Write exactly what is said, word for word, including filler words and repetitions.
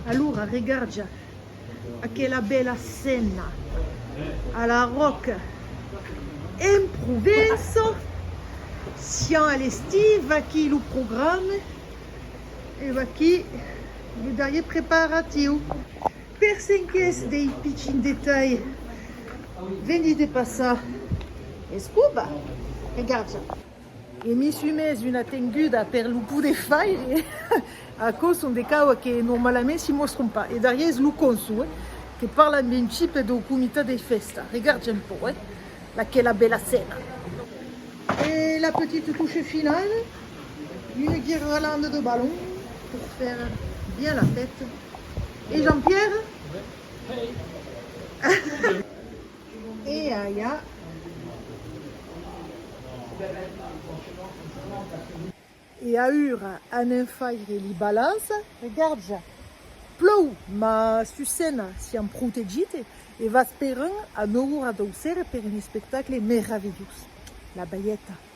Alora, regarda aquela bèla scèna a la Ròca en Provença. Siam a l'estiu, vaquí lo programa e vaquí lo darrièr preparatiu. Per cen qu'es dei pichins detalhs, veni de passar escoba, regarda. E mi soi mes una tenguda per lo poder faire. Aquò son de cauas que normalament si mòstran pas. E darrièr es lo cònsol, eh, que parla amb un tipe dau comitat de fèsta. Regarda un pauc, eh, laquela bèla scèna. E la petita touche finala, una guirlanda de balons per faire bien la fèsta. E Jean-Pierre? E aia. E aüra anem faire li balanças, regarda, plòu, ma sus scèna siam protegits e v'esperam a nòu oras dau ser per un espectacle meravilhós. La balheta.